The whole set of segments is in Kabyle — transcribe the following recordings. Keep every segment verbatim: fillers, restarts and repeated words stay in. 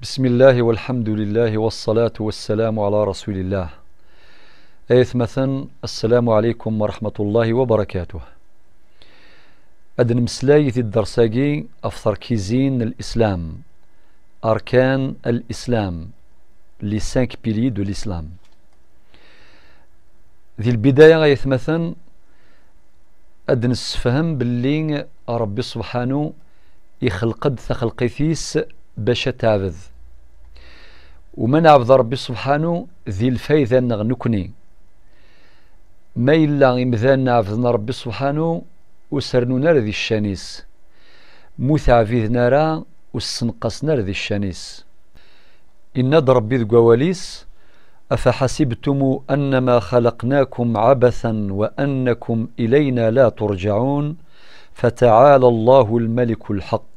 بسم الله والحمد لله والصلاة والسلام على رسول الله. Ay atmaten, السلام عليكم ورحمة الله وبركاته. Ad nemmeslay di dders-agi ɣef terkizin n l'islam, أركان الإسلام, les cinq piliers de l'islam. Di lbidaya, ay atmaten, ad d-nessefhem belli Ṛebbi subḥanu ixleq-d taxelqit-is bac ad teɛbed. U ma neɛbed Ṛebbi subḥanu, di lfayda-nneɣ nekni. Ma yella imdanen ɛebden Ṛebbi subḥanu, ur s-rennun ara di ccan-is. Ma ur t-ɛbiden ara, ur ssenqasen ara di ccan-is. Inna-d Ṛebbi deg wawal-is: أفحسبتم أنما خلقناكم عبثا وأنكم إلينا لا ترجعون فتعالى الله الملك الحق.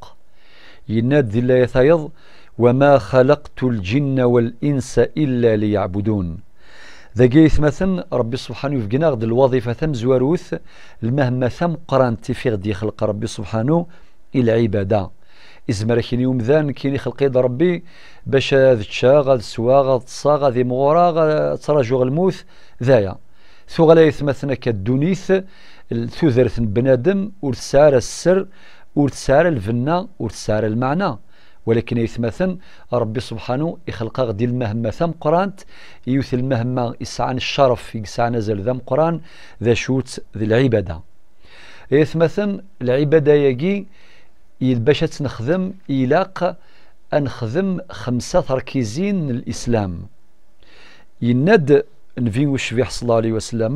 Yenna-d di layat-ayeḍ: وما خلقت الجن والإنس إلا ليعبدون. Dagi, ay atmaten, Ṛebbi subḥanu yebgen-aɣ-d lwaḍifa tamezwarut, lmehma tameqqrant i f-iɣ-d-yexleq Ṛebbi subḥanu, i lɛibada. Izmer ad k-yini umdan, nekkini ixleq-iyi-d Ṛebbi bac ad ččeɣ, ad sweɣ, ad ṭṭseɣ, ad imɣureɣ, ad ttṛajuɣ lmut, d aya. Tuɣal, ay atmaten, akka ddunit, l-, tudert n bnadem ur tesɛi ara sser, ur tesɛi ara lbenna, ur tesɛi ara lmeɛna. Walakin, ay atmaten, Ṛebbi subḥanu ixleq-aɣ-d i lmehma tameqqrant, yiwet n lmehma isɛan ccerf, i yesɛan azal d ameqqran, d acu-tt? D lɛibada. Ay atmaten, lɛibada-agi, il-, bac ad tt-nexdem, ilaq ad nexdem xemsa terkizin n l'islam. Yenna-d Nnbi ucbiḥ صلى الله عليه وسلم,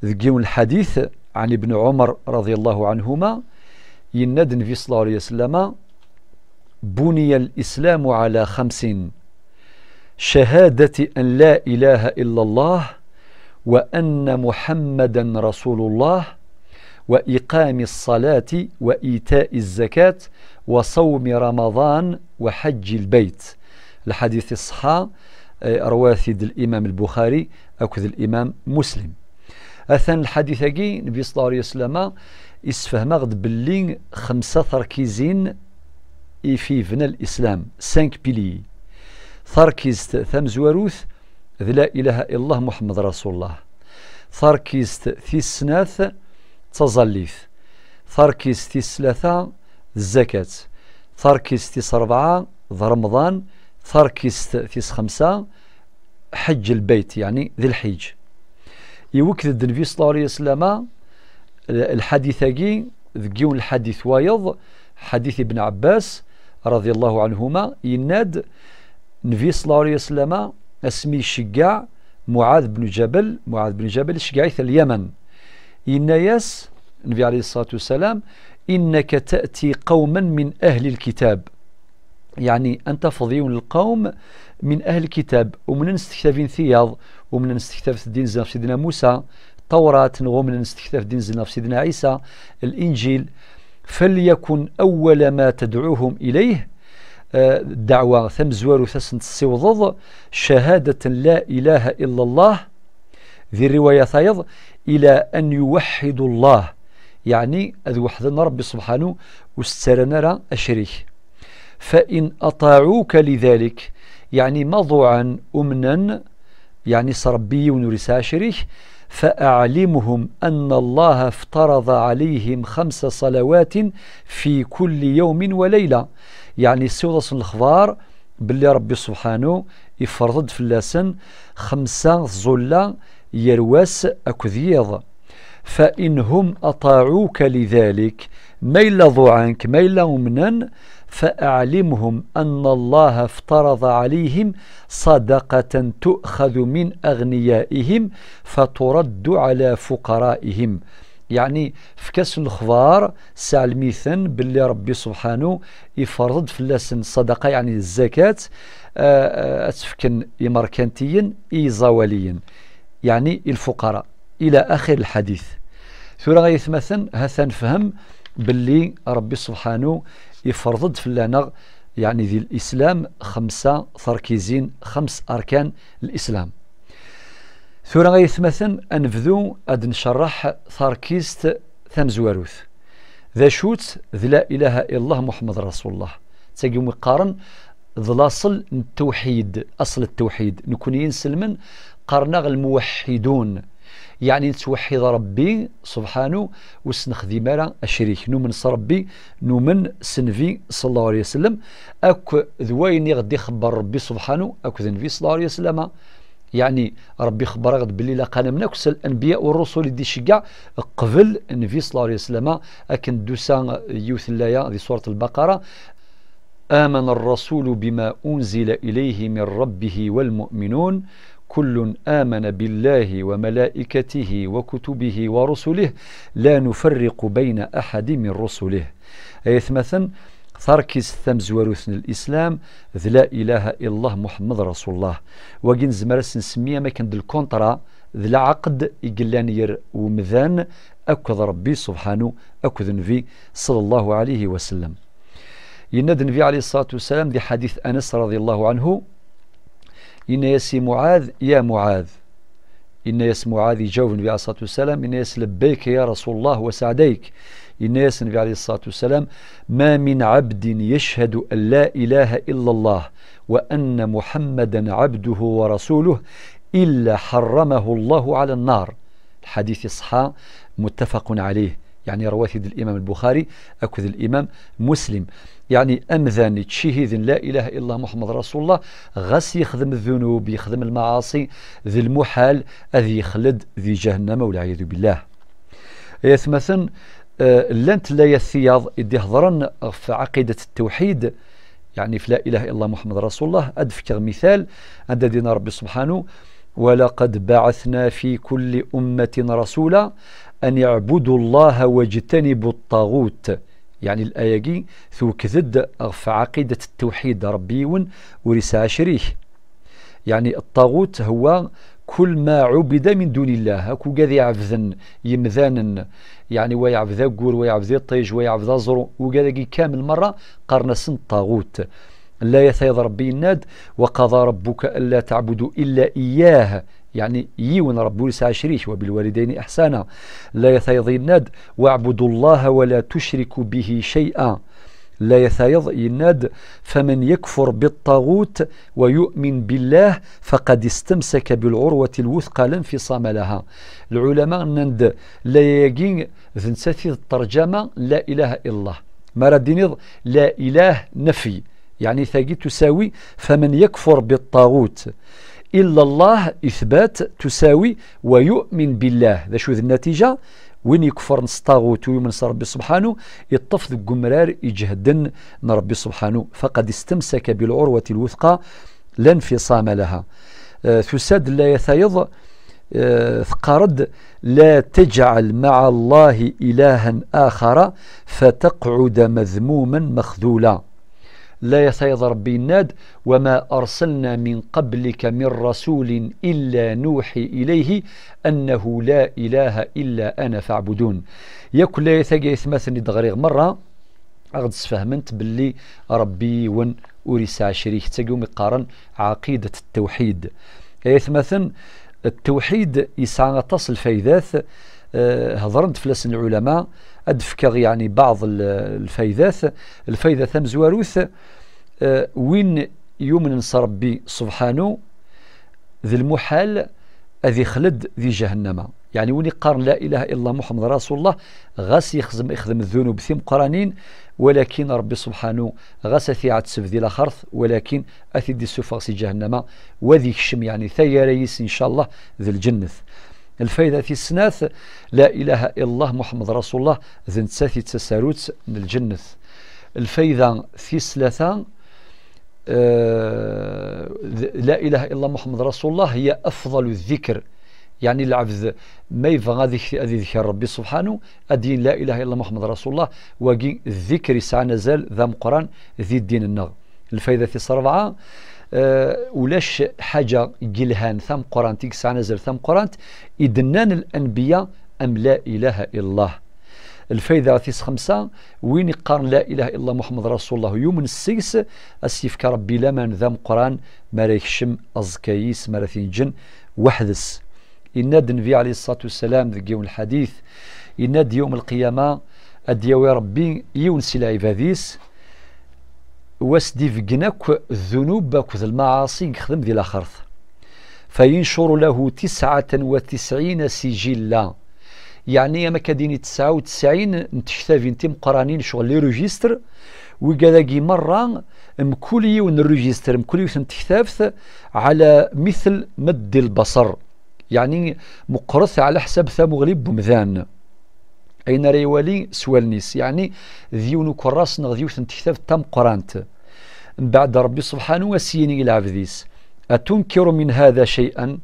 deg yiwen lḥadit, عن ابن عمر رضي الله عنهما, yenna-d Nnbi صلى الله عليه وسلم: بني الإسلام على خمس: شهادة أن لا إله إلا الله، وأن محمدا رسول الله، وإقام الصلاة، وإيتاء الزكاة، وصوم رمضان، وحج البيت. Lḥadit iṣeḥḥa, eh, rwat-id l'imam al-Buxari akked l'imam Muslim. Atan lḥadit-agi, Nnbi صلى الله عليه وسلم issefhem-aɣ-d belli xemsa terkizin i f-, yebna l'islam, cinq piliers. Tarkizt tamezwarut d la ilaha illallah Muḥemmed Rasulullah. Tarkizt tis snat d taẓallit. Tarkizt tis tlata d zzakat. Tarkizt tis rebɛa d Remḍan. Tarkizt tis xemsa, ḥeǧǧ lbeyt, yeɛni d lḥiǧ. Iwekked-d Nnbi صلى الله عليه وسلم l-, lḥadit-agi deg yiwen lḥadit wayeḍ, ḥadit Ibn Ɛebbas, رضي الله عنهما, yenna-d, Nnbi صلى الله عليه وسلم, asmi iceggeɛ Muɛad bnu Ǧabal, Muɛad bnu Ǧabal iceggeɛ-it Lyaman. Yenna-yas Nnbi عليه الصلاة والسلام: إنك تأتي قوما من أهل الكتاب. Yeɛni, ad tafeḍ yiwen lqawm min ahl kitab, umnen s tektabin tiyaḍ, umnen s tektabt d-inzlen ɣef Sidna Musa, Tawrat, neɣ umnen s tektabt d-inzlen ɣef Sidna Ɛisa, Linǧil. فليكن أول ما تدعوهم إليه, eh, ddeɛwa tamezwarut ad sen-tessiwḍeḍ, شهادة لا إله إلا الله, di rriwaya tayeḍ, إلى أن يوحدوا الله, yeɛni ad weḥden Ṛebbi subḥanu, ur s-ttarran ara acrik. فإن أطاعوك لذلك, yeɛni ma ḍuɛen, umnen, yeɛni s Ṛebbi yiwen ur yesɛi acrik, فأعلمهم أن الله افترض عليهم خمس صلوات في كل يوم وليلة, yeɛni ssiweḍ-asen lexbar belli Ṛebbi subḥanu iferḍ-d fell-asen xemsa tẓulla ger wass akked yiḍ. فإن هم أطاعوك لذلك, ma yella ḍuɛen-k, ma yella umnen, فأعلمهم أن الله افترض عليهم صدقة تؤخذ من أغنيائهم فترد على فقرائهم. Yeɛni, efk-asen lexbar, sseɛlem-iten belli Ṛebbi subḥanu iferḍ-d fell-asen ṣṣadaqa, yeɛni zzakat, eh, eh, ad tt-fken imerkantiyen i iẓawaliyen, yeɛni i lfuqara. إلى آخر الحديث. Tura, ay atmaten, ha-t-an nefhem belli Ṛebbi subḥanu iferḍ-d fell-aneɣ, yeɛni di l'islam, xemsa terkizin, خمس أركان الإسلام. Tura, ay atmaten, ad nebdu ad ncerreḥ tarkizt tamezwarut. D acu-tt? D la ilaha illallah Muḥemmed Rasulullah. D tagi umi qqaren D laṣel n ttewḥid, aṣel n ttewḥid. Nekni inselmen qqaren-aɣ lmuweḥḥidun, yeɛni nettweḥḥid Ṛebbi subḥanu, ur s-nexdim ara acrik. Numen s Ṛebbi, numen s Nnbi ṣalla Llahu ɛalayhi wa sallam, akk d wayen i ɣ-d-ixebber Ṛebbi subḥanu akked Nnbi ṣalla Llahu ɛalayhi wa sallam. Yeɛni Ṛebbi ixebber-aɣ-d belli ilaq ad namen akk s lanbiya u ṛṛusul i d-iceggeɛ qbel Nnbi ṣalla Llahu ɛalayhi wa sallam, akken d-tusa yiwet n laya di surat Lbaqara: آمن الرسول بما أنزل إليه من ربه والمؤمنون كل آمن بالله وملائكته وكتبه ورسله لا نفرق بين أحد من رسله. Ay atmaten, tarkizt tamezwarut n Lislam d la ilaha illallah Muḥemmed Rasulullah. Wagi nezmer ad s-nsemmi am akken d lkuntra, d lɛaqed i yellan ger umdan akked Ṛebbi subḥanu akked Nnbi ṣalla Llahu ɛalayhi wa sallam. Yenna-d Nnbi ɛalayhi ṣṣalatu wa ssalam di ḥadit Anas raḍi Llahu ɛanhu, yenna-yas i Muɛad: Ya Muɛad. Yenna-yas Muɛad, iǧaweb Nnbi ɛalayhi ṣṣalatu wa ssalam, yenna-yas: Labbayka ya Rasulullah wa saɛdayk. Yenna-yas Nnbi ɛalayhi ṣṣalatu wa ssalam: ما من عبد يشهد أن لا إله إلا الله وأن محمدا عبده ورسوله إلا حرمه الله على النار. Lḥadit iṣeḥḥa, muttafaqun ɛalayh. Yeɛni ṛwat-id Limam Lbuxari akked Limam Muslim. Yeɛni amdan ittcihiden la ilaha illallah Muḥemmed Rasulullah, ɣas yexdem ddunub, yexdem lmaɛaṣi, d lmuḥal ad yexled di ǧahennama, walɛiyadu billah. Ay atmaten, eh, llant layat tiyaḍ i d-ihedṛen ɣef ɛaqidat ttewḥid, yeɛni f la ilaha illallah Muḥemmed Rasulullah. Ad d-fkeɣ mital, anda d-yenna Ṛebbi subḥanu: ولقد بعثنا في كل أمة رسولا أن اعبدوا الله واجتنبوا الطاغوت. Yeɛni, laya-agi twekked-d ɣef ɛaqidat ttewḥid, Ṛebbi yiwen, ur yesɛi acrik. Yeɛni, ṭṭaɣut هو كل ما عبد من دون الله, akk ugad iɛebden yemdanen, yeɛni, wa iɛbed aggur, wa iɛbed iṭij, wa iɛbed aẓru, ugad-agi kamel merra qqaren-asen ṭṭaɣut. Laya tayeḍ Ṛebbi yenna-d: وقضى ربك ألا تعبدوا إلا إياه, yeɛni yiwen Ṛebbi ur yesɛi acrik, وبالوالدين إحسانا. Laya tayeḍ yenna-d: واعبدوا الله ولا تشركوا به شيئا. Laya tayeḍ yenna-d: فمن يكفر بالطاغوت ويؤمن بالله فقد استمسك بالعروة الوثقى لا انفصام لها. Lɛulama nnan-d, laya-agi d nettat i d ṭṭerǧama n la ilaha illallah. Mi ara d-tiniḍ la ilah, nafi, yeɛni tagi tusawi: فمن يكفر بالطاغوت إلا الله, ithbat, tusawi ويؤمن بالله. D acu d nnatija? Win yekfren s ṭaɣut u yumen s Ṛebbi subḥanu, iṭṭef deg umrar iǧehden n Ṛebbi subḥanu, فقد استمسك بالعروة الوثقى لا انفصام لها. Eh, tusa-d laya tayeḍ, eh, teqqar-d: لا تجعل مع الله إلها آخر فتقعد مذموما مخذولا. Laya tayeḍ Ṛebbi yenna-d: وما أرسلنا من قبلك من رسول إلا نوحي إليه أنه لا إله إلا أنا فاعبدون. Yakk layat-agi, ay atmaten, i d-ɣriɣ merra, a ɣ-d-sfehment belli Ṛebbi yiwen, ur yesɛi acrik. D tagi umi qqaren ɛaqidat ttewḥid. Ay atmaten, ttewḥid yesɛa aṭas n lfaydat, eh, hedṛen-d fell-asen lɛulama. Ad d-fkeɣ, yeɛni, baɛḍ n lfaydat. Lfayda tamezwarut, eh, win yumnen s Ṛebbi subḥanu, d lmuḥal ad ixled di ǧahennama. Yeɛni, win iqqaren la ilaha illallah Muḥemmed Rasulullah, ɣas yexzem, ixdem ddunub timeqqranin, walakin Ṛebbi subḥanu ɣas ad t-iɛetteb di laxert, walakin ad t-id-issufeɣ si ǧahennama, u ad ikcem, yeɛni, taggara-is, ncallah, d lǧennet. Lfayda tis snat, la ilaha illallah Muḥemmed Rasulullah, d nettat i d tasarut n lǧennet. Lfayda tis tlata, eh, d-, la ilaha illallah Muḥemmed Rasulullah hiya afḍalu ddikr. Yeɛni, lɛebd ma yebɣa ad ik-, ad idker Ṛebbi subḥanu, ad d-yini la ilaha illallah Muḥemmed Rasulullah, wagi d ddikr yesɛan azal d ameqqran di ddin-nneɣ. Lfayda tis ṛebɛa, eh, ulac ḥaǧa yelhan tameqqrant i yesɛan azal tameqqrant i d-nnan lanbiya am la ilaha illallah. Lfayda tis xemsa, win iqqaren la ilaha illallah Muḥemmed Rasulullah u yumen seg-s, a s-yefk Ṛebbi laman d ameqqran mi ara yekcem aẓekka-is, mi ara t-inǧen weḥd-s. Yenna-d Nnbi ɛalayhi ṣṣalatu wassalam deg yiwen lḥadit, yenna-d: yawm lqiyama ad d-yawi Ṛebbi yiwen si lɛibad-is, u as-d-ibeggen akk ddunub akked lmaɛaṣi i yexdem di laxert. Fayencuṛu lahu tisɛatan wa tisɛina sijilla. Yeɛni, am akka d-ini, tesɛa u tesɛin n tektabin timeqqranin, ccɣel les registres, wigad-agi merra, mkul yiwen n registre, mkul yiwet n tektabt, ɛla mitl maddi lbaṣar. Yeɛni, meqqret ɛla ḥsab tamuɣli n wemdan. Ayen ara iwali s wallen-is, yeɛni d yiwen ukerras neɣ d yiwet n tektabt tameqqrant. Mbeɛd, Ṛebbi subḥanu as-yini i lɛebd-is: "Atunkiru min hada cay'an?"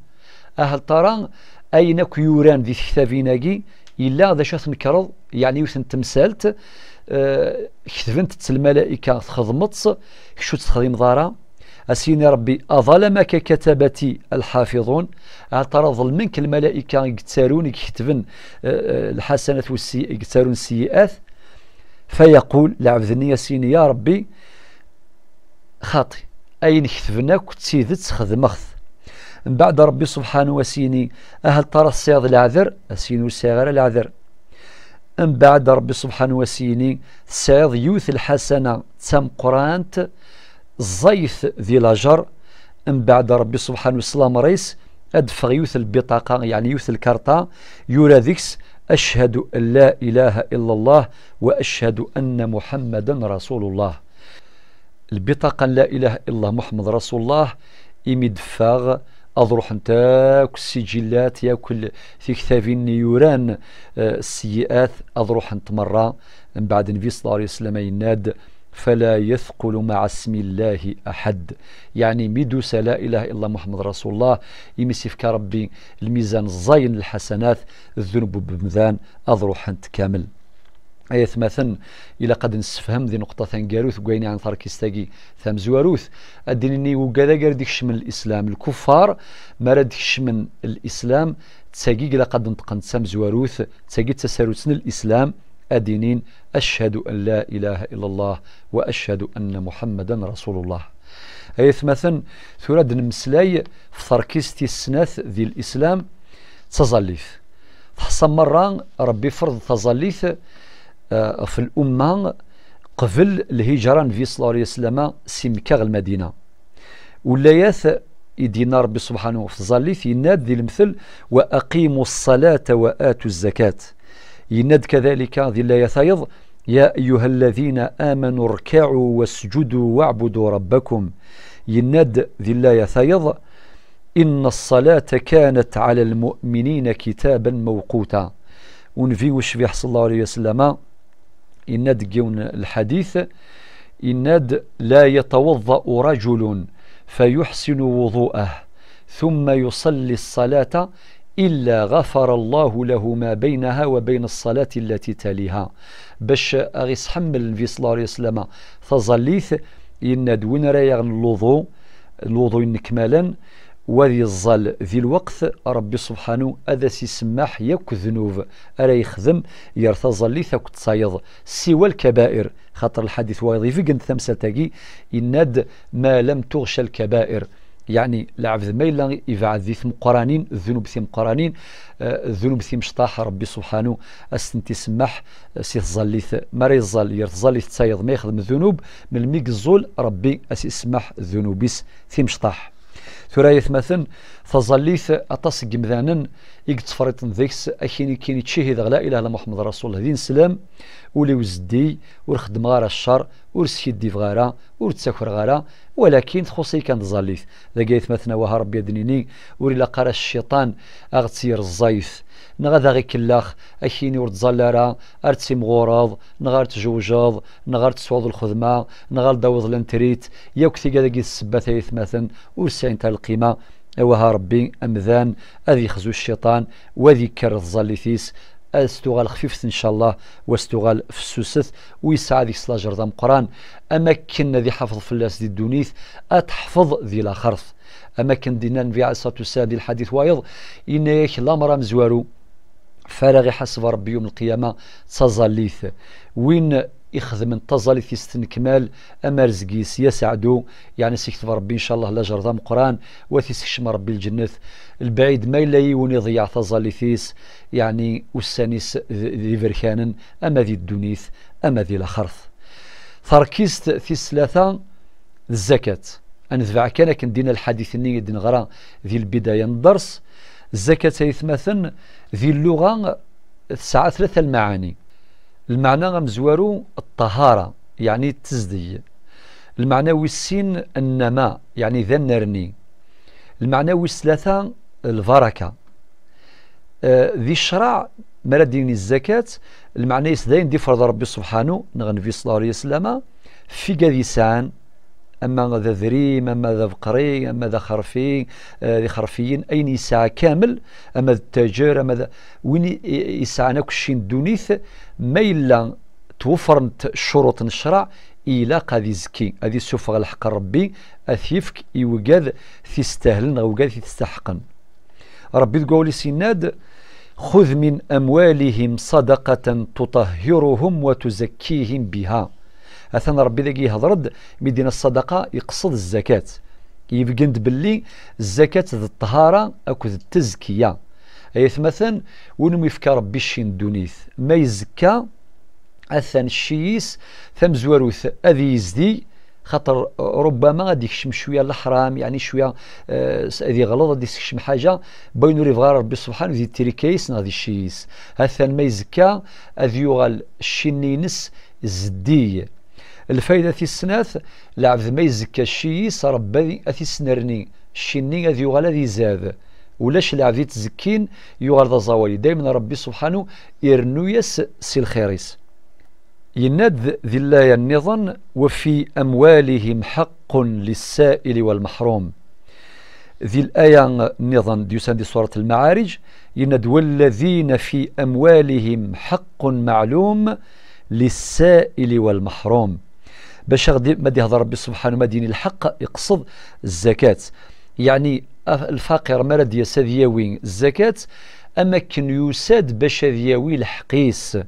Ahel tara ayen akk yuran di tektabin-agi, yella d acu ad tnekreḍ, yeɛni yiwet n temsalt, eh, ketbent-tt lmalayika, txedmeḍ-tt, kečč ur tt-texdimeḍ ara. As-yini Ṛebbi: "Aḍalamaka katabati alḥafiḍun?" Ahel tara ḍelmen-k lmalayika i yettarun, i iketben, eh, eh, lḥasanat, wessi-, i yettarun sseyyi'at. Fayaqul, lɛebd-nni as-yini: "Ya Ṛebbi, xaṭi, ayen ketben akk d tidet xedmeɣ-t." Mbeɛd, Ṛebbi subḥanu as-yini: "Ahel tara tesɛiḍ leɛder?" As-yini: "Ur sɛiɣ ara leɛder." Mbeɛd, Ṛebbi subḥanu as-yini: "Tesɛiḍ yiwet lḥasana d tameqqrant, ẓẓayet di lajer." Mbeɛd, Ṛebbi subḥanu s lamer-is ad d-teffeɣ yiwet lbiṭaqa, yeɛni yiwet lkarṭa, yura deg-s: "Ashhadu an la ilaha illa Allah wa ashhadu anna Muḥammadan rasulullah." Lbiṭaqa n la ilaha illallah Muḥemmed Rasulullah, imi d-teffeɣ, ad ruḥent akk ssijillat, yakk l-, tiktabin-nni yuran, eh, sseyyi'at, ad ruḥent merra. Mbeɛd, Nnbi ṣella Llahu ɛalayhi wa sallam yenna-d: "Fala yathqulu ma'a ismillahi ahad." Yeɛni, mi d-tusa la ilaha illallah Muḥemmed Rasulullah, imi s-ifka Ṛebbi lmizan ẓẓayen n lḥasanat, ddunub n wemdan ad ruḥent kamel. Ay atmaten, ilaq ad nessefhem di nneqṭa taneggarut deg wayen yeɛnan tarkist-agi tamezwarut. Ad d-nini, wigad-agi ara d-ikecmen lislam, lkuffar, mi ara d-kecmen lislam, d tagi i ilaq ad neṭqen d tamezwarut, d tagi d tasarut n lislam, ad d-inin: "Ashhadu an la ilaha illallah wa ashhadu anna Muḥammadan rasulullah." Ay atmaten, tura ad d-nemmeslay ɣef terkist tis snat di lislam, d taẓallit. Teḥṣa merra, Ṛebbi ifreḍ taẓallit, eh, ɣef lumma qbel lhiǧra n Nnbi ṣella Llahu ɛalayhi wa sallam si Mekka ɣer Lmadina. Ulayat i d-yenna Ṛebbi subḥanu ɣef tẓallit, yenna-d di lemtel: "Wa aqimu ṣṣalata wa atu zzakat." Yenna-d kadalika di layat-ayeḍ: "Ya ayyuha alladhina amanu rki'u wasjudu wa'budu rabbakum." Yenna-d di layat-ayeḍ: "Inna ṣṣalata kanat ɛala lmu'minina kitaban mawquta." U Nnbi ucbiḥ ṣella Llahu ɛalayhi wa sallam yenna-d deg yiwen n lḥadit, yenna-d: "La yatawaḍḍa'u rajulun fayuḥsinu wuḍu'ah, thumma yuṣalli ṣṣalata illa ɣafara Llahu lahu ma baynaha wa bayna ṣṣalati allati taliha." Bac a ɣ-isḥemmel Nnbi ṣella Llahu ɛalayhi wa sallam taẓallit, yenna-d: "Win ara yaɣen luḍu, luḍu yennekmalen, u ad yeẓẓal di lweqt, Ṛebbi subḥanu ad as-isemmaḥ yakk ddnub ara yexdem ger taẓallit akked tayeḍ, siwa lkabair." Xaṭer lḥadit wayeḍ ibeggen-d tamsalt-agi, yenna-d: "Ma lam tuɣca lkabair." Yeɛni, lɛebd ma yella ibɛed di tmeqqranin, ddnub timeqqranin, eh, ddnub timecṭaḥ, Ṛebbi subḥanu ad s-tent-isemmaḥ, eh, si tẓallit. Mi ara yeẓẓal ger tẓallit d tayeḍ, ma yexdem ddnub, melmi yeẓẓul, Ṛebbi ad s-isemmaḥ ddnub-is timecṭaḥ. Tura, ay atmaten, taẓallit, aṭas n yemdanen i yettferriṭen deg-s, akini kini ttcihideɣ la ilaha illa Muḥemmed Rasulullah d ineslam, ul-iw zeddiy, ur xeddmeɣ ara ccer, ur skiddibeɣ ara, ur ttakreɣ ara, walakin txuṣ-iyi kan tẓallit. Dagi, ay atmaten, awah a Ṛebbi ad d-nini, ur ilaq ara cciṭan a ɣ-tt-yerẓayet, neɣ ad aɣ-ikellex, akini ur ttẓalla ara, ar d-timɣureḍ, neɣ ar d-tjewjeḍ, neɣ ar d-tesɛuḍ lxedma, neɣ ar d-tawiḍ lantrit, yakk tigad-agi d ssebbat, ay atmaten, ur sɛint ara lqima. Awah a Ṛebbi, amdan ad yexzu cciṭan, u ad yekker tẓallit-is, ad s-tuɣal xfift, ncallah, u ad s-tuɣal fessuset, u yesɛa deg-s lajer d ameqqran, am akken ad iḥafeḍ fell-as di ddunit, ad teḥfeḍ di laxert. Am akken d-yenna Nnbi ɛalayhi ṣṣalatu wassalam di lḥadit wayeḍ, yenna-yak lamer amezwaru, fara ɣ-iḥaseb Ṛebbi yum lqiyama d taẓallit. Win ixedmen taẓallit-is tenekmal, amerzeg-is yaseɛdu, yeɛni s-ikteb Ṛebbi, ncallah, lajer d ameqqran, u ad t-isekcem Ṛebbi lǧennet. Lebɛid ma yella yiwen iḍeyyeɛ taẓallit-is, yeɛni ussan-is d, d iberkanen, ama di ddunit, ama di laxert. Tarkist tis tlata, d zzakat. Ad netbeɛ kan akken d-yenna lḥadit-nni i d-neɣra di lbidaya n dders. Zzakat, ay atmaten, di lluɣa tesɛa tlata lmaɛani. Lmeɛna amezwaru, ṭṭahara, yeɛni d tezdeg. Lmeɛna wis sin, nnama, yeɛni d annerni. Lmeɛna wis tlata, lbaraka. Eh, di ccṛeɛ, mi ara d-nini zzakat, lmeɛna-is d ayen d-ifreḍ Ṛebbi subḥanu, neɣ Nnbi ṣella Llahu ɛalayhi wa sallama, f igad yesɛan, ama d adrim, ama d abeqri, ama d axerfi, eh, d ixerfiyen, ayen yesɛa kamel, ama d ttaǧer, ama d win i, i, yesɛan akk cci n ddunit, ma yella twefrent ccuruṭ n ccṛeɛ, ilaq ad izekki, ad issufeɣ lḥeqq n Ṛebbi, ad t-yefk i wigad t-istahlen neɣ wigad t-isteḥqen. Ṛebbi deg wawal-is yenna-d: "Xud min amwalihim ṣadaqatan tuṭahhiruhum wa tuzakkihim biha." Atan Ṛebbi dagi ihdeṛ-d, mi d-yenna ṣṣadaqa, iqṣed zzakat. Yebgen-d belli zzakat d ṭṭhara akked tezkiya. Ay atmaten, win umi yefka Ṛebbi cci n ddunit, ma yezekka, atan cci-is, tamezwarut ad yezdi, xaṭer, eh, rubbama ad d-ikcem cwiya leḥram, yeɛni cwiya, eh, s-, ad iɣleḍ, ad d-isekcem ḥaǧa, n wayen ur yebɣi ara Ṛebbi subḥanu di trika-is neɣ di cci-is. Atan ma yezekka, ad yuɣal cci-nni-ines zeddig. Lfayda tis snat, lɛebd ma yezekka cci-is, Ṛebbi ad t-isnerni, cci-nni ad yuɣal ad izad. Ulac lɛebd ittezkkin yuɣal d aẓawali, daymen Ṛebbi subḥanu irennu-yas si lxir-is. Yenna-d di laya nniḍen: "Wa fi amwalihim ḥaqqun lissa'ili wal meḥrum." Di laya nniḍen d-yusan di surat Lmaɛarij, yenna-d: "Walladina fi amwalihim ḥaqqun maɛlum lissa'ili wal meḥrum." Bac aɣ-d-, ma d-ihder Ṛebbi subḥanu, ma d-yini lḥeqq, iqṣed zzakat. Yeɛni, af-, lfaqir mi ara d-yas ad yawi zzakat, am akken yusa-d bac ad yawi lḥeqq-is.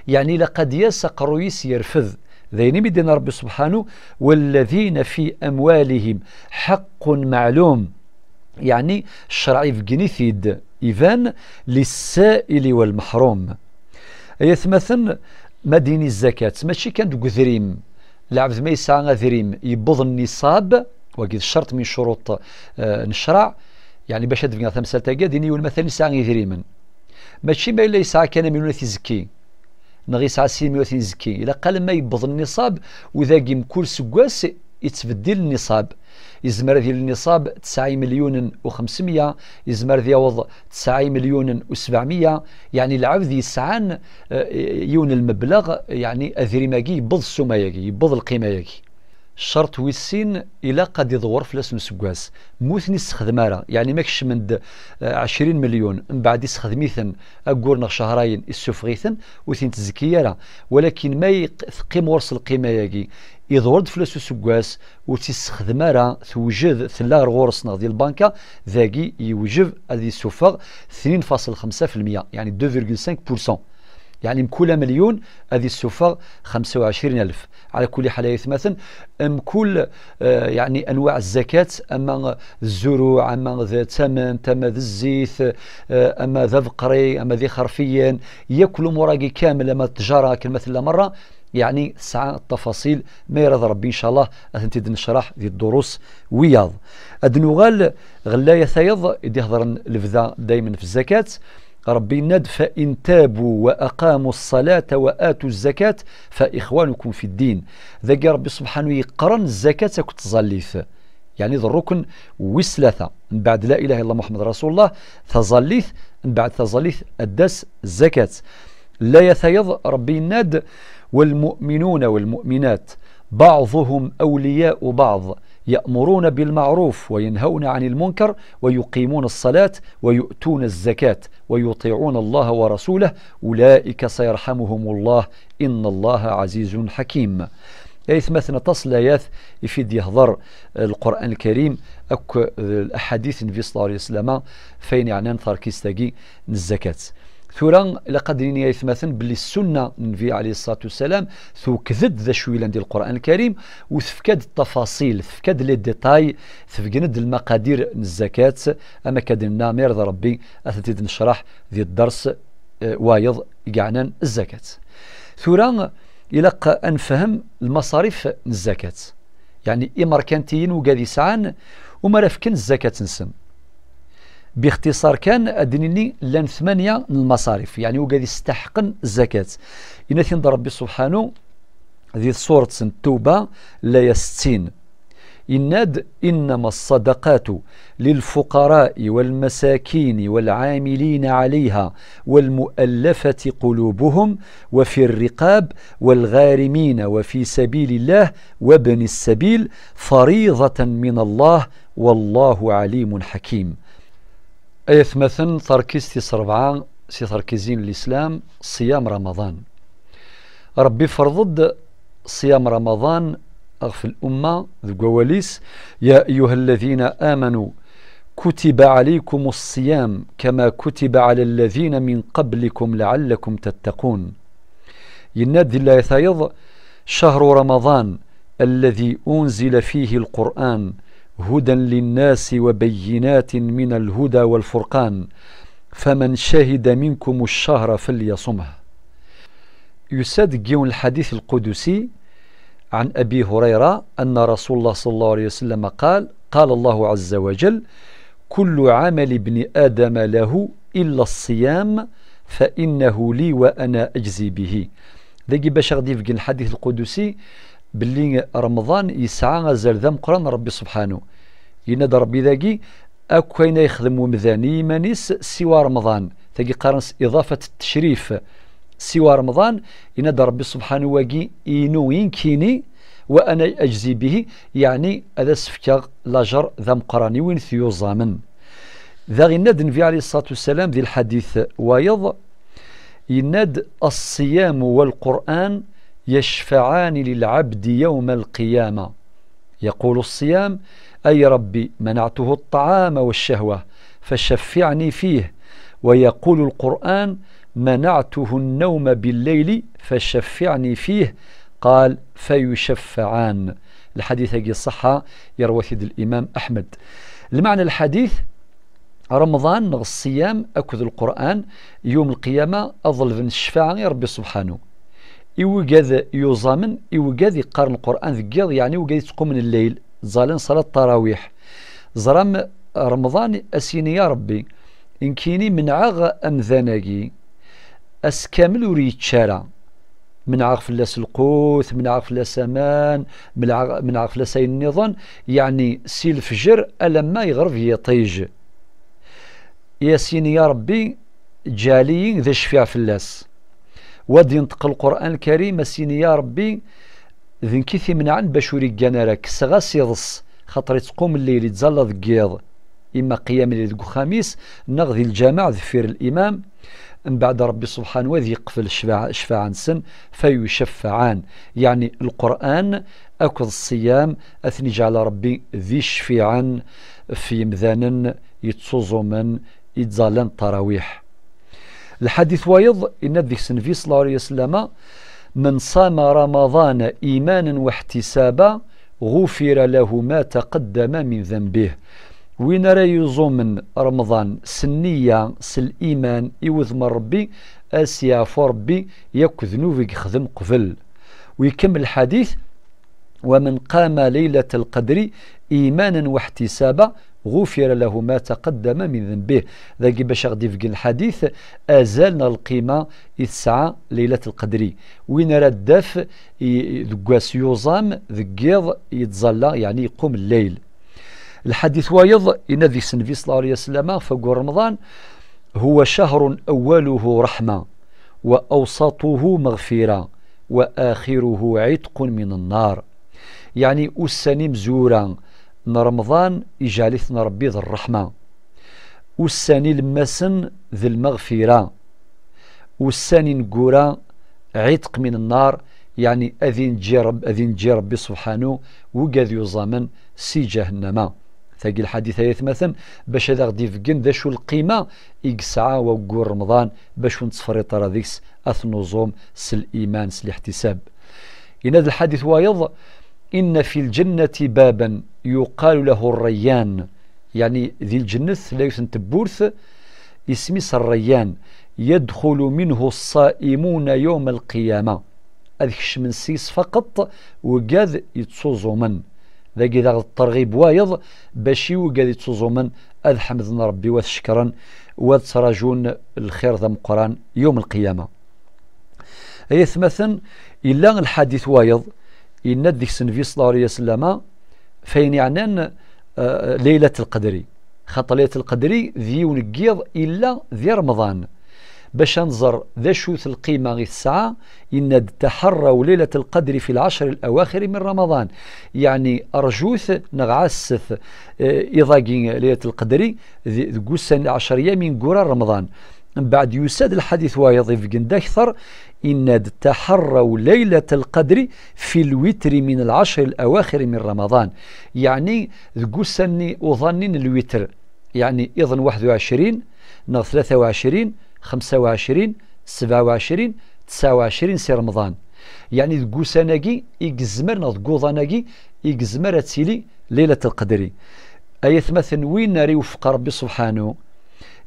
Yeɛni, ilaq ad d-yas aqerruy-is yerfed. D ayen imi d-yenna Ṛebbi subḥanu: "Walladina fi amwalihim ḥaqqun maɛlum." Yeɛni, ccṛeɛ ibeggen-it-id, iban, lissa'ili wal meḥrum. Ay atmaten, ma d-yini zzakat, mačči kan deg udrim. Lɛebd ma yesɛa adrim yewweḍ nniṣab, wagi d ccerṭ min ccuruṭ, eh, n ccṛeɛ, yeɛni bac ad d-bneɣ tamsalt-agi, ad d-yini yiwen matalan yesɛa idrimen. Mačči ma yella yesɛa kan amyun ad t-izekki, neɣ yesɛa sin miyya ad t-izekki. Ilaq alamma yewweḍ nniṣab, u dagi mkul seggas yettbeddil nniṣab. Yezmer ad yili nniṣab tesɛa imelyunen u xemsemya, yezmer ad yaweḍ tesɛa imelyunen u sebɛemya, yeɛni lɛebd yesɛan, eh, yiwen n lmebleɣ, yeɛni adrim-agi yewweḍ ssuma-agi, yewweḍ lqima-agi. Ccerṭ wis sin, ilaq ad iḍewwer fell-asen useggas. Ma ur ten-issexdem ara, yeɛni ma kecmen-d, eh, ɛecrin melyun, mbeɛd issexdem-iten aggur neɣ cehrayen, issufeɣ-iten, ur ten-tezki ara. Walakin ma yeq-, teqqim ɣur-s lqima-agi, iḍewwer-d fell-as useggas, ur tt-issexdem ara, tewjed, tella ɣer ɣur-s neɣ di lbanka, dagi yewjeb ad issufeɣ tnin faṣel xemsa fi lmeyya, yeɛni deux virgule cinq pour cent. Yeɛni mkul amelyun ad issufeɣ xemsa u ɛecrin alef. Ɛla kulli ḥal, ay atmaten, mkul, eh, yeɛni anwaɛ zzakat, ama d zzuruɛ, ama d tament, ama d zzit, eh, ama d abeqri, ama d ixerfiyen, yakk lumuṛ-agi kamel, ama d ttjara akken ma tella merra, yeɛni tesɛa ttafaṣil, ma irad Ṛebbi, ncallah, ad tent-id-necreḥ di ddurus wiyaḍ. Ad nuɣal ɣer laya tayeḍ i d-ihedṛen lebda daymen f zzakat. Ṛebbi yenna-d: "Fa in tabu wa aqamu ṣṣalata wa atu zzakat fa ixwanukum fi ddin." Dagi Ṛebbi subḥanu yeqren zzakat akked tẓallit. Yeɛni d ṛṛukn wis tlata. Mbeɛd la ilaha illallah Muḥemmed Rasulullah, taẓallit, mbeɛd taẓallit ad d-tas zzakat. Laya tayeḍ, Ṛebbi yenna-d: "والمؤمنون والمؤمنات بعضهم أولياء بعض يأمرون بالمعروف وينهون عن المنكر ويقيمون الصلاة ويؤتون الزكاة ويطيعون الله ورسوله أولئك سيرحمهم الله إن الله عزيز حكيم." Ay atmaten, aṭas n layat i fi d-yehḍer, eh, Lqur'an Lkarim akk, eh, laḥadit n Nnbi ṣella Llahu ɛalayhi wa sallama, f ayen yeɛnan tarkist-agi n zzakat. Tura, ilaq ad d-nini, ay atmaten, belli ssunna n Nnbi ɛalayhi ṣṣalatu wa ssalam tewked-d d acu yellan di Lqur'an Lkarim, u tefka-d ttafaṣil, tefka-d les détails, tebgen-d lmaqadir n zzakat, am akka d-nenna, ma irḍa Ṛebbi, ad tent-id-necreḥ di dders, eh, wayeḍ i yeɛnan zzakat. Tura, ilaq ad nefhem lmaṣarif n zzakat. Yeɛni imerkantiyen wigad yesɛan umi ara fken zzakat-nsen. Bixtiṣar kan, ad d-nini llan tmanya n lmaṣarif, yeɛni wigad yesteḥqen zzakat. Yenna-t-id Ṛebbi subḥanu di surat n Ttuba, laya settin. Yenna-d: إنما الصدقات للفقراء والمساكين والعاملين عليها والمؤلفة قلوبهم وفي الرقاب والغارمين وفي سبيل الله وابن السبيل فريضة من الله والله عليم حكيم. Ay atmaten, tarkizt tis ṛebɛa si terkizin n Lislam, ṣṣyam Ramaḍan. Ṛebbi ferḍ-d ṣṣyam Ramaḍan ɣef lumma deg wawal-is: يا أيها الذين آمنوا كتب عليكم الصيام كما كتب على الذين من قبلكم لعلكم تتقون. Yenna-d di laya tayeḍ: شهر رمضان الذي أنزل فيه القرآن هدى للناس وبينات من الهدى والفرقان فمن شهد منكم الشهر فليصمه. Yusa-d deg yiwen lḥadit lqudusi عن أبي هريرة أن رسول الله صلى الله عليه وسلم قال: قال الله عز وجل: كل عمل ابن آدم له إلا الصيام فإنه لي وأنا أجزي به. Dagi bac aɣ-d-ibeggen lḥadit lqudusi belli Remḍan yesɛa azal d ameqqran n Ṛebbi subḥanu. Yenna-d Ṛebbi dagi: akk ayen ay yexdem umdan i yiman-is siwa Remḍan, tagi qqaren-s iḍafat ttecrif, siwa Remḍan, yenna-d Ṛebbi subḥanu: wagi inu i nekkini, wa ana ajzi bihi, yeɛni ad as-fkeɣ lajer d ameqqran i win t-yuẓamen. Daɣ yenna-d Nnbi ɛalayhi ṣṣalatu wassalam di lḥadit wayeḍ, yenna-d: الصيام والقرآن يشفعان للعبد يوم القيامة. يقول الصيام: أي ربي، منعته الطعام والشهوة فشفعني فيه. ويقول القرآن: منعته النوم بالليل فشفعني فيه. قال: فيشفعان. Lḥadit-agi ṣṣeḥḥa, yerwa-t-id Limam Aḥmed. Lmeɛna n lḥadit: Remḍan neɣ ṣṣyam akked Lqur'an, yum lqiyama ad ḍelben ccfaɛa i Ṛebbi subḥanu. I wigad yuẓamen, i wigad yeqqaren Lqur'an deg yiḍ, yeɛni wigad yettqumen lleyl, ẓẓalen ṣalat ṭarawiḥ. Ẓram, Remḍan a s-yini: ya Ṛebbi, nekkini menɛeɣ amdan-agi, ass kamel ur yečči ara. Menɛeɣ fell-as lqut, menɛeɣ fell-as aman, menɛeɣ, menɛeɣ fell-as ayen nniḍen, yeɛni si lefjer alamma yeɣreb yiṭij. I as-yini: ya Ṛebbi, ǧɛel-iyi d acfiɛ fell-as. Wa d-yenṭeq Lqur'an Lkarim, a s-yini: ya Ṛebbi, d nekk i t-imenɛen bac ur iggan ara, kkseɣ-as iḍes, xaṭer ittqum lleyl, ittẓalla deg yiḍ, imma qiyam lleyl deg uxxam-is, neɣ di lǧameɛ deffir limam. Mbeɛd Ṛebbi subḥanu ad yeqbel ccfaɛ-, ccfaɛa-nsen, fayuceffɛan, yeɛni Lqur'an akked ṣṣyam, ad ten-iǧɛel Ṛebbi d icfiɛen f yemdanen yettẓuẓumen, ittẓallan ṭarawiḥ. Lḥadit wayeḍ, yenna-d deg-s Nnbi ṣalla Llahu ɛalayhi wa sallama: من صام رمضان إيمانا واحتسابا غفر له ما تقدم من ذنبه. Win ara yuẓumen Remḍan s nniya, s liman, i wudem n Ṛebbi, a s-yeɛfu Ṛebbi yakk ddnub i yexdem qbel. U ikemmel lḥadit: ومن قام ليلة القدر إيمانا واحتسابا غفر له ما تقدم من ذنبه. Dagi bac aɣ-d-ibeggen lḥadit, azal neɣ lqima i tesɛa Leylat Lqedri. Win ara d-taf i, deg wass yuẓam, deg yiḍ yettẓalla, yeɛni yeqqum lleyl. Lḥadit wayeḍ, yenna deg-s Nnbi ṣalla Llahu ɛalayhi wa sallama ɣef waggur Remḍan: هو شهر أوله رحمة وأوسطه مغفرة وآخره عتق من النار. Yeɛni ussan imezwura n Remḍan iǧɛel-iten Ṛebbi d ṛṛeḥma. Ussan ilemmasen d lmeɣfira. Ussan ineggura, ɛitq min nnar, yeɛni ad inǧi Ṛeb-, ad inǧi Ṛebbi subḥanu wigad yuẓamen si ǧahennama. Tagi lḥadit ay atmaten, bac ad aɣ-d-ibeggen d acu lqima i yesɛa waggur Remḍan, bac ur nettferriṭ ara deg-s, ad t-nuẓum s liman, s liḥtisab. Yenna-d lḥadit wayeḍ: إن في الجنة بابا يقال له الريان. Yeɛni di lǧennet tella yiwet n tewwurt, isem-is Ṛṛeyyan. يدخل منه الصائمون يوم القيامة. Ad kecmen seg-s faqeṭ wigad yettuẓumen. Dagi daɣ d ṭṭerɣib wayeḍ, bac i wigad ittuẓumen ad ḥemden Ṛebbi, wa t-cekkren, wa t-ttraǧun lxir d ameqqran yum lqiyama. Ay atmaten, yella lḥadit wayeḍ, yenna-d deg-s Nnbi ṣella Llahu ɛalayhi wa sallama, f ayen yeɛnan, eh, Laylat Lqedri. Xaṭer Laylat Lqedri d yiwen n yiḍ illa di Remḍan. Bac ad nẓer d acu-t lqima i tesɛa, yenna-d: "Taḥerraw Laylat Lqedri fi lɛecr lawaxir min Remḍan." Yeɛni, rjut neɣ ɛasset, eh, iḍ-agi Laylat Lqedri di-, deg ussan lɛecr yamin n wurra n Remḍan. Mbeɛd yusa-d lḥadit wayeḍ ibeggen-d akteṛ, yenna-d: "Taḥerraw Laylat Lqedri fi lwitri min lɛecr lawaxir min Remḍan." Yeɛni, deg ussan-nni uḍan-nni n lwitr, yeɛni iḍ n waḥed u ɛecrin, neɣ tlata u ɛecrin, xemsa u ɛecrin, sebɛa u ɛecrin, tesɛa u ɛecrin si Remḍan. Yeɛni deg ussan-agi i yezmer, neɣ deg uḍan-agi i yezmer ad tili Laylat Lqedri. Ay atmaten, win ara iwefq Ṛebbi subḥanu,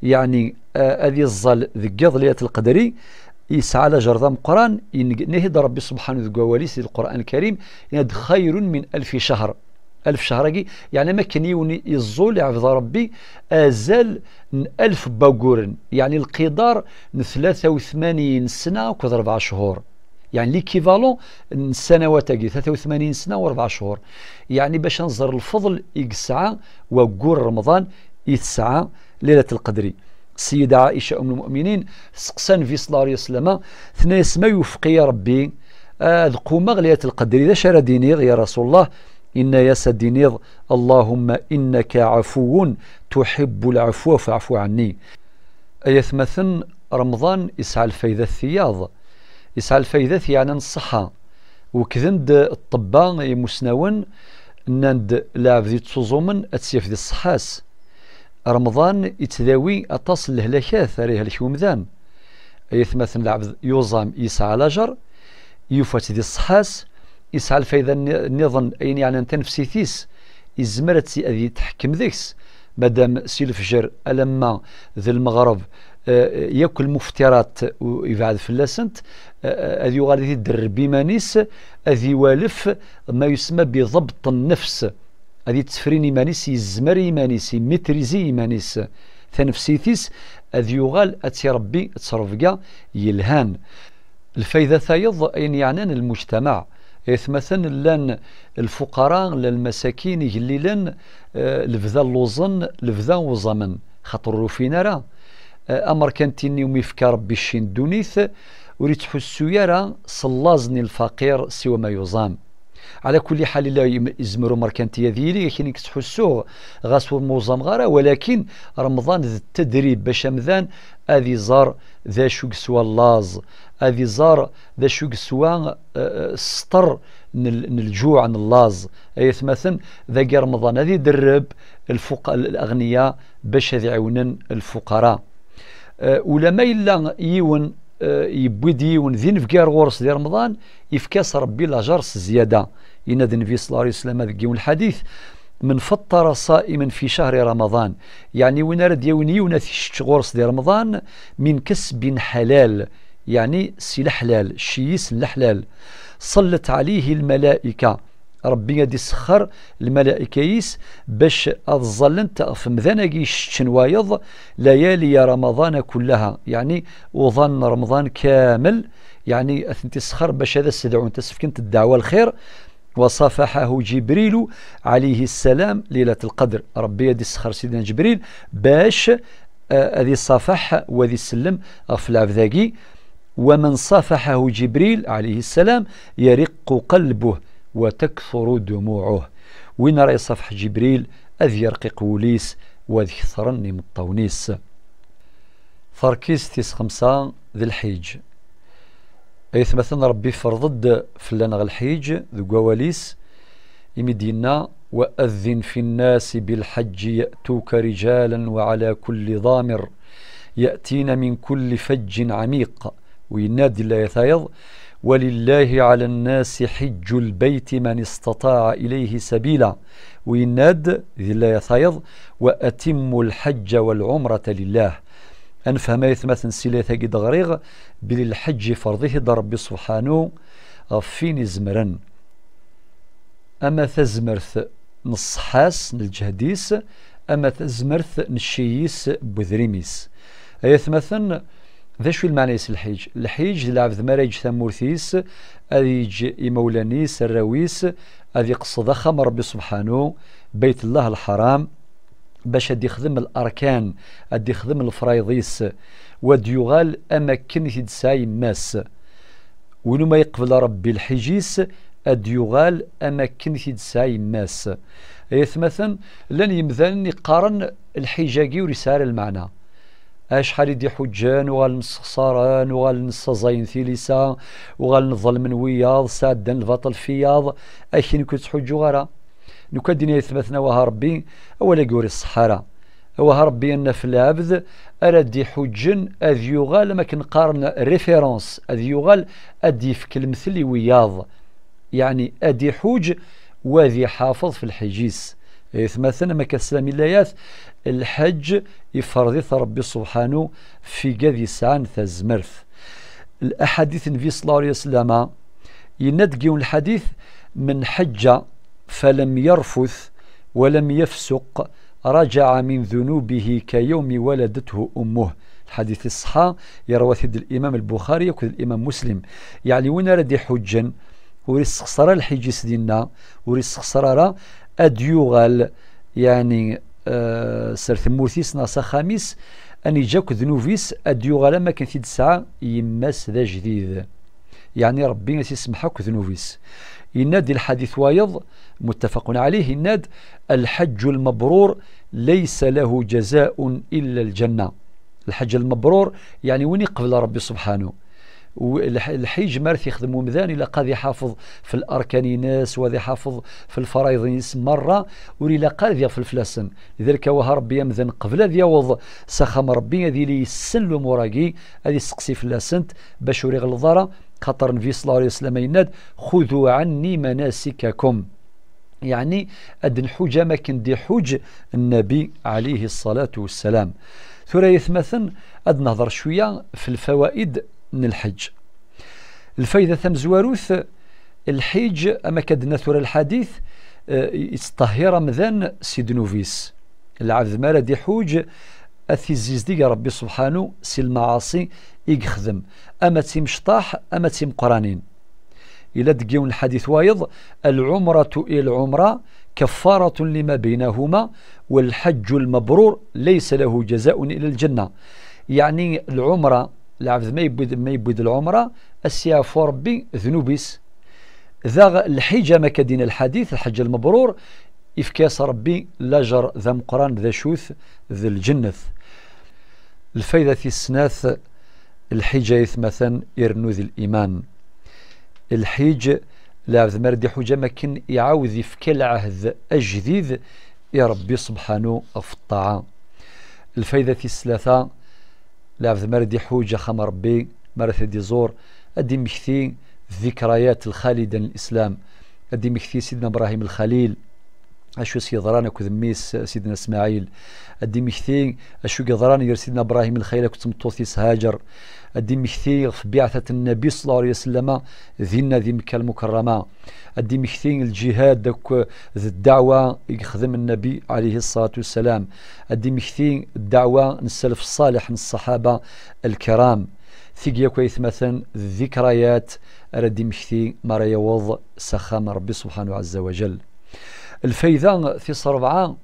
yeɛni, a-, ad iẓẓal deg yiḍ Laylat Lqedri, yesɛa lajer d ameqqran, yenneg-, yenna-t-id Ṛebbi subḥanu deg wawal-is di Lqur'an Lkarim, yenna-d: "Xayrun min alfi cahr." Alef cahr-agi, yeɛni am akken yiwen iẓẓul, iɛbed Ṛebbi azal n alef n wagguren, yeɛni lqidar n tlata u tmanyin sna akked rebɛa cchur. Yeɛni l'équivalent n ssanawat-agi, tlata u tmanyin sna u rebɛa cchur. Yeɛni bac ad nẓer lfeḍl i yesɛa waggur Remḍan i tesɛa Laylat Lqedri. Ssida Ɛica Umm Lmuminin testeqsa Nnbi ṣella Llahu ɛalayhi wa sallama, tenna-yas: "Ma iwefeq-iyi Ṛebbi ad qumeɣ Laylat Lqedri, d acu ara d-iniɣ, ya Rasul Llah?" Yenna-yas ad d-tiniḍ: "Allahumma innaka ɛafuwun tuḥibbu lɛafwa faɛfu ɛenni." Ay atmaten, Remḍan yesɛa lfaydat tiyaḍ. Yesɛa lfaydat yeɛnan ṣṣeḥḥa. Wekden-d ṭṭebba imusnawen, nnan-d lɛebd yettuẓumen ad tt-yaf di ṣṣeḥḥa-s. Remḍan yettdawi aṭas n lehlakat ara ihlek umdan. Ay atmaten, lɛebd yuẓam yesɛa lajer, yufa-tt di ṣṣeḥḥa-s, yesɛa lfayda nni-, nniḍen, ayen yeɛnan tanefsit-is, yezmer ad tt-, ad yetḥekkem deg-s, madam si lefjer alamma d lmeɣreb, eh, yakk lmuftirat u-, yebɛed fell-asent, eh, ad yuɣal ad iderreb iman-is, ad iwalef ma yusemma bi ḍebṭ nnefs, ad yettefrin iman-is, yezmer i iman-is, yemmitrizi iman-is, tanefsit-is, ad yuɣal ad tt-irebbi ttrebga yelhan. Lfayda tayeḍ, ayen yeɛnan lmujtamaɛ. Ay atmaten, llan lfuqara, llan lmasakin, igellilen, eh, lebda lluẓen, lebda uẓamen, xaṭer ur ufin ara. Eh, amerkanti-nni umi yefka Rebbi cci n ddunit, ur yettḥussu ara s llaẓ n lfaqir siwa ma yuẓam. Ɛla kulli ḥal, illa yem-, yezmer umerkanti ad yili, akken i yettḥussuɣ, ɣas ur muẓameɣ ara, walakin Remḍan d ttedrib bac amdan ad iẓer d acu yeswa llaẓ, ad iẓer d acu yeswa, eh, eh, sṭer n l-, n lǧuɛ, n llaẓ. Ay atmaten, dagi Remḍan ad iderreb lfuq-, l-, l-, aɣniya bac ad iɛiwnen lfuqara. Eh, ulama yella yiwen, eh, yewwi-d yiwen d inebgi ar ɣur-s di Remḍan, yefka-s Rebbi lajer s zzyada. Yenna-d Nnbi ṣella Llahu ɛalayhi wa sallama deg yiwen lḥadit: "من فطر صائما في شهر رمضان." Yeɛni win ara d-yawin yiwen ad t-yessečč ɣur-s di Remḍan, "من كسب حلال", yeɛni si leḥlal, cci-s n leḥlal. "صلت عليه الملائكة." Rebbi ad d-isexxer lmalaika-is bac ad ẓẓallent ɣef umdan-agi yesseččen wayeḍ, "ليالي رمضان كلها", yeɛni uḍan n Remḍan kamel, yeɛni ad tent-isexxer bac ad as-dɛunt, ad s-fkent ddeɛwa lxir. "وصافحه جبريل عليه السلام ليلة القدر." Rebbi ad d-isexxer Sidna Ǧebril bac, eh, ad isafaḥ, u ad isellem ɣef lɛebd-agi. "ومن صافحه جبريل عليه السلام يرق قلبه وتكثر دموعه." Win ara isafaḥ Ǧibril, ad yerqiq wul-is, u ad ketren imeṭṭawen-is. Tarkizt tis xemsa d lḥiǧ. Ay atmaten, Rebbi ifreḍ-d fell-aneɣ lḥiǧ deg wawal-is, imi d-yenna: "وأذن في الناس بالحج يأتوك رجالا وعلى كل ضامر يأتين من كل فج عميق." U yenna-d di layat tayeḍ: "ولله على الناس حج البيت من استطاع إليه سبيلا." U yenna-d di layat tayeḍ: "وأتموا الحج والعمرة لله." Ad nefhem, ay atmaten, si layat-agi d-ɣriɣ, belli lḥeǧǧ ifreḍ-it-id Rebbi subḥanu ɣef win izemren. Ama tazmert n ṣṣeḥḥa-s, n lǧehd-is, ama tazmert n cci-is, n wedrim-is. Ay atmaten, d acu i lmeɛna-is lḥiǧ? Lḥiǧ d lɛebd mi ara yeǧǧ tamurt-is, ad yeǧǧ imawlan-is, arraw-is, ad iqeṣṣed axxam n Ṛebbi subḥanu, Bayt Llah lḥaram, bac ad ixdem larkan, ad ixdem lefrayḍ-is, u ad yuɣal am akken i t-id-tesɛa yemma-s. Win umi yeqbel Ṛebbi lḥiǧ-is, ad yuɣal am akken i t-id-tesɛa yemma-s. Ay atmaten, llan yemdanen yeqqaren lḥiǧ-agi ur yesɛi ara lmeɛna. Acḥal i d-iḥuǧǧen, uɣalen ssexṣaren, uɣalen ssaẓayen tilisa, uɣalen ḍelmen wiyaḍ, sɛeddan lbaṭel f wiyaḍ. Akin ur ttḥuǧǧuɣ ara. Nekk ad d-iniɣ i atmaten, awah a Ṛebbi, awal-agi ur iṣeḥḥa ara. Awah a Ṛebbi, anef lɛebd ara d-iḥuǧǧen ad yuɣal, am akken qqaren, référence, ad yuɣal ad d-yefk lemtel i wiyaḍ. Yeɛni ad iḥuǧ u ad iḥafeḍ f lḥiǧ-is. Ay atmaten, am akka teslam i layat, lḥeǧ ifreḍ-it Ṛebbi subḥanu f igad yesɛan tazmert. Laḥadit n Nnbi ṣella Llahu ɛalayhi wa sallam, yenna-d deg yiwen lḥadit: من حج فلم يرفث ولم يفسق رجع من ذنوبه كيوم ولدته أمه. Lḥadit iṣeḥḥa, yerwa-t-id Limam Lbuxari akked Limam Muslim. Yeɛni win ara d-iḥuǧǧen, ur issexṣer ara lḥiǧ-is dinna, ur issexṣer ara, ad d-yuɣal, yeɛni, eh, s ar tmurt-is neɣ s axxam-is, ad yeǧǧ akk ddnub-is, ad d-yuɣal am akken t-id-tesɛa yemma-s d ajdid. Yeɛni Ṛebbi ad s-isemmeḥ akk ddnub-is. Yenna-d di lḥadit wayeḍ, muttafaqun ɛalayh, yenna-d: الحج المبرور ليس له جزاء إلا الجنة. Lḥeǧ lmebrur, yeɛni win iqbel Ṛebbi subḥanu. U lḥ-, lḥiǧ mi ara t-ixdem umdan, ilaq ad iḥafeḍ f larkan-ines, u ad iḥafeḍ f lfarayeḍ-ines merra, ur ilaq ara ad iɣfel fell-asen. Lidalik, awah a Ṛebbi, amdan qbel ad yaweḍ s axxam n Ṛebbi, ad yili yessen lumuṛ-agi, ad isteqsi fell-asent, bac ur iɣelleḍ ara, xaṭer Nnbi ṣella Llahu ɛalayhi wa sallam yenna-d: خذوا عني مناسككم. Yeɛni ad nḥuǧ am akken d-iḥuǧ Nnabi ɛalayhi ṣṣalatu wassalam. Tura ay atmaten, ad nehḍer cwiya f lfawaid n lḥeǧ. Lfayda tamezwarut, lḥiǧ, am akka d-nenna tura lḥadit, eh, yettṭehhir amdan si ddnub-is. Lɛebd mi ara d-iḥuǧ, ad t-izzizdeg Ṛebbi subḥanu si lmaɛaṣi i yexdem, ama d timecṭaḥ, ama d timeqqranin. Yella deg yiwen lḥadit wayeḍ: العمرة إلى العمرة كفارة لما بينهما والحج المبرور ليس له جزاء إلا الجنة. Yeɛni lɛumra, lɛebd ma yewwi-d, ma yewwi-d lɛumra, ad s-yeɛfu Ṛebbi ddnub-is. Daɣ lḥiǧ, am akka d-yenna lḥadit, lḥeǧ lmebrur, ifka-yas Ṛebbi lajer d ameqqran, d acu-t? D lǧennet. Lfayda tis snat, lḥiǧ ay atmaten irennu di liman. Lḥiǧ, lɛebd mi ara d-iḥuǧ, am akken iɛawed ifka lɛehd ajdid i Ṛebbi subḥanu ɣef ṭṭaɛa. Lfayda tis tlata, lɛebd mi ara d-iḥuǧ axxam n Ṛebbi, mi ara t-id-iẓur, ad d-immekti ddikrayat lxalida n lislam. Ad d-immekti Sidna Bṛahim Lxalil, acu i s-yeḍran akked mmi-s Sidna Smaɛil. Ad d-immekti acu i yeḍran gar Sidna Bṛahim Lxalil akked tmeṭṭut-is Haǧer. Ad d-immekti ɣef biɛtat Nnabi ṣella Llahu ɛalayhi wa sallam dinna di Mekka Lmukerrama. Ad d-immekti lǧihad akk d ddeɛwa i yexdem Nnabi ɛalayhi ṣṣalatu wassalam. Ad d-immekti ddeɛwa n ssalef ṣṣaleḥ n ṣṣaḥaba lkiram. Tigi akk ay atmaten d ddikrayat ara d-immekti mi ara yaweḍ s axxam n Ṛebbi subḥanahu ɛazza wa jall. Lfayda tis ṛebɛa,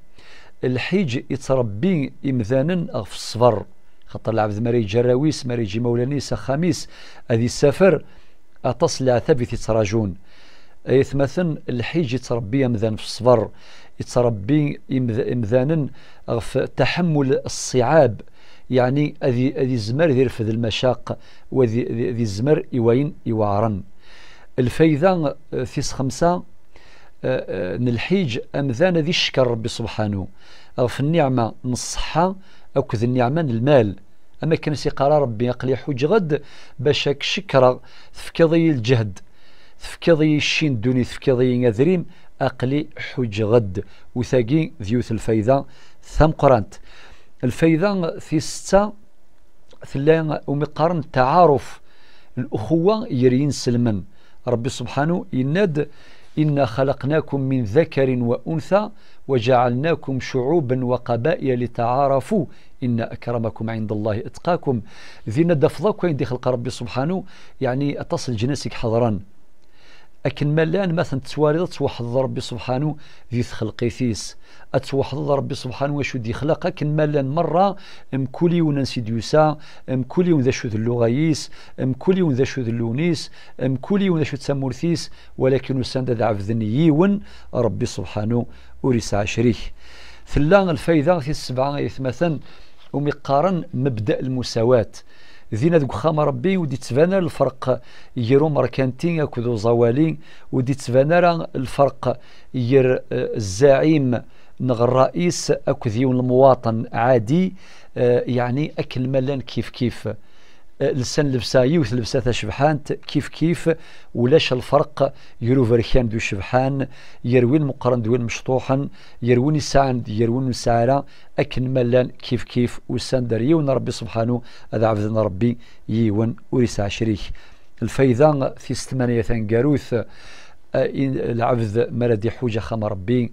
lḥiǧ ittṛebbi imdanen ɣef ṣṣber. Xaṭer lɛebd mi ara yeǧǧ arraw-is, mi ara yeǧǧ imawlan-is, axxam-is, ad isafer, aṭas n leɛtab i t-ittraǧun. Ay atmaten, lḥiǧ ittṛebbi amdan f ṣṣber, ittṛebbi imd-, imdanen ɣef taḥemmul ṣṣiɛab, yeɛni ad i-, ad izmer ad irfed lmacaq, u ad i-, ad izmer i wayen iweɛṛen. Lfayda, eh, tis xemsa, eh, eh, n lḥiǧ, amdan ad icekkeṛ Ṛebbi subḥanu ɣef nniɛma n ṣṣeḥḥa akked nniɛma n lmal. Am akken as-iqqar Ṛebbi: "Aql-i ḥuǧeɣ-d bac ad k-cekkreɣ, tefkiḍ-iyi lǧehd, tefkiḍ-iyi cci n ddunit, tefkiḍ-iyi adrim, aql-i ḥuǧeɣ-d." U tagi d yiwet lfayda tameqqrant. Lfayda tis setta tella umi qqaren taɛaruf, luxuwa gar yinselmen. Ṛebbi subḥanu yenna-d: إنا خلقناكم من ذكر وأنثى وجعلناكم شعوبا وقبائل لتعارفوا إن أكرمكم عند الله أتقاكم. Din ad d-tafeḍ akk ayen d-ixleq Ṛebbi subḥanu, yeɛni aṭas n leǧnas i iḥeḍren. Akken ma llan, ma ten-tettwaliḍ, ad tweḥdeḍ Ṛebbi subḥanu di txelqit-is. Ad tweḥdeḍ Ṛebbi subḥanu acu d-yexleq, akken ma llan merra, mkul yiwen ansi d-yusa, mkul yiwen d acu d lluɣa-is, mkul yiwen d acu d llun-is, mkul yiwen d acu d tamurt-is, walakin usan-d ad ɛebden yiwen, Ṛebbi subḥanu ur yesɛi acrik. Tella lfayda tis sebɛa ay atmaten, umi qqaren mebda lmusawat. Dinna deg uxxam n Ṛebbi ur d-ittban ara lferq ger umerkanti akked uẓawali, ur d-ittban ara lferq ger, eh, zzaɛim neɣ ṛṛayis akked yiwen lemwaṭen ɛadi, eh, yeɛni akken ma llan kif kif. Eh, lsan llebsa, yiwet llebsa tacebḥant, kif kif, ulac lferq ger uberkan d ucebḥan, ger win meqqren d win mecṭuḥen, ger win isɛan d ger win ur nesɛi ara, akken ma llan kif kif, usan-d ar yiwen Ṛebbi subḥanu, ad ɛebden Ṛebbi yiwen ur yesɛi acrik. Lfayda tis tmanya taneggarut, eh, in-, lɛebd mi ara d-iḥuǧ axxam n Ṛebbi,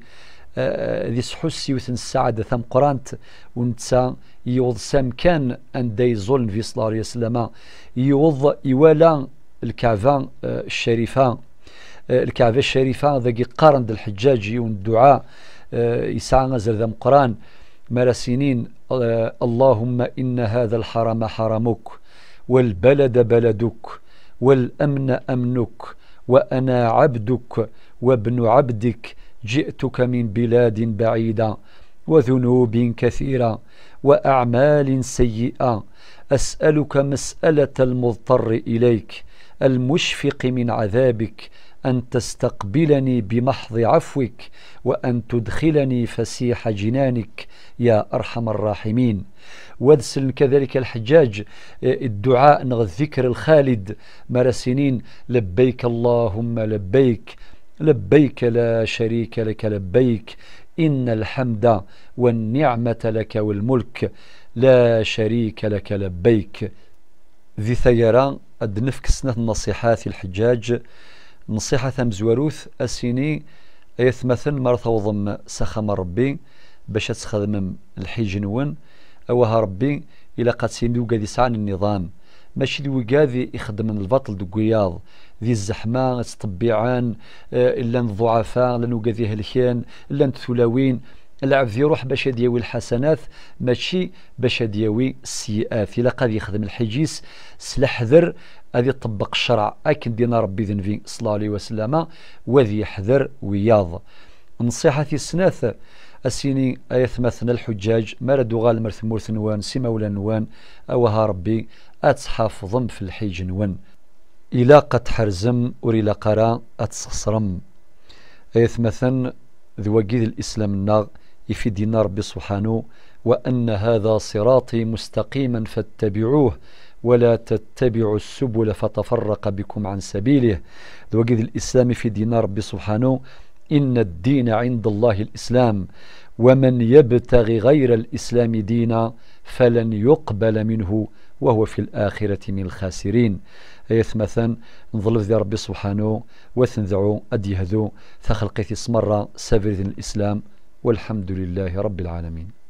eh, ad isḥus s yiwet n ssaɛda tameqqrant, u netta yiweḍ s amkan anda yeẓẓul Nnbi ṣella Llahu ɛalayhi wa sallama, yiweḍ iwala Lkaɛba, eh, Ccarifa. Eh, Lkaɛba Ccarifa, dagi qqaren-d Lḥeǧǧaǧ yiwen dduɛa, eh, yesɛa azal d ameqqran, mi ara s-inin, eh, اللهم إن هذا الحرم حرمك، والبلد بلدك، والأمن أمنك، وأنا عبدك وابن عبدك، جئتك من بلاد بعيدة وذنوب كثيرة وأعمال سيئة، أسألك مسألة المضطر إليك المشفق من عذابك، أن تستقبلني بمحض عفوك، وأن تدخلني فسيح جنانك يا أرحم الراحمين. Wa d slen kadalik a Lḥeǧǧaǧ, eh, dduɛa neɣ ddikr lxalid, mi ara s-inin: لبيك اللهم لبيك، لبيك لا شريك لك لبيك، إن الحمد والنعمة لك والملك، لا شريك لك لبيك. Di taggara, ad d-nefk snat n nṣiḥat i Lḥeǧǧaǧ. Nṣiḥa tamezwarut, a s-ini, ay atmaten, mi ara tawḍem s axxam n Ṛebbi bac ad txedmem lḥiǧ-nwen, awah a Ṛebbi, ilaq ad tilim d wigad yesɛan nniḍam, mačči d wigad i ixeddmen lbaṭel deg wiyaḍ, di zzeḥma, ttṭebbiɛen, eh, llan ḍḍuɛafa, llan wigad ihelken, llant tulawin. Lɛebd iruḥ bac ad yawi lḥasanat, mačči bac ad yawi sseyyi'at. Ilaq ad yexdem lḥiǧ-is s leḥder, ad iṭebbeq ccreɛ akken d-yenna Ṛebbi d Nnbi ṣella Llahu ɛalayhi wa sallama, u ad yeḥder wiyaḍ. Nṣiḥa tis snat, a s-ini, ay atmaten a Lḥeǧǧaǧ, mi ara d-tuɣalem ar tmurt-nwen s imawlan-nwen, awah a Ṛebbi, ad tḥafḍem f lḥiǧ-nwen. Ilaq ad tḥerzem, ur ilaq ara ad tesxeṣrem. Ay atmaten, d wagi d lislam-nneɣ, ifi d-yenna Ṛebbi subḥanu: وأن هذا صراطي مستقيما فاتبعوه ولا تتبعوا السبل فتفرق بكم عن سبيله. D wagi d lislam, ifi d-yenna Ṛebbi subḥanu: إن الدين عند الله الإسلام، ومن يبتغ غير الإسلام دينا فلن يقبل منه وهو في الآخرة من الخاسرين. Ay atmaten, nḍleb di Ṛebbi subḥanu, wa t-ndɛu ad d-yehdu taxelqit-is merra s abrid n lislam. والحمد لله رب العالمين.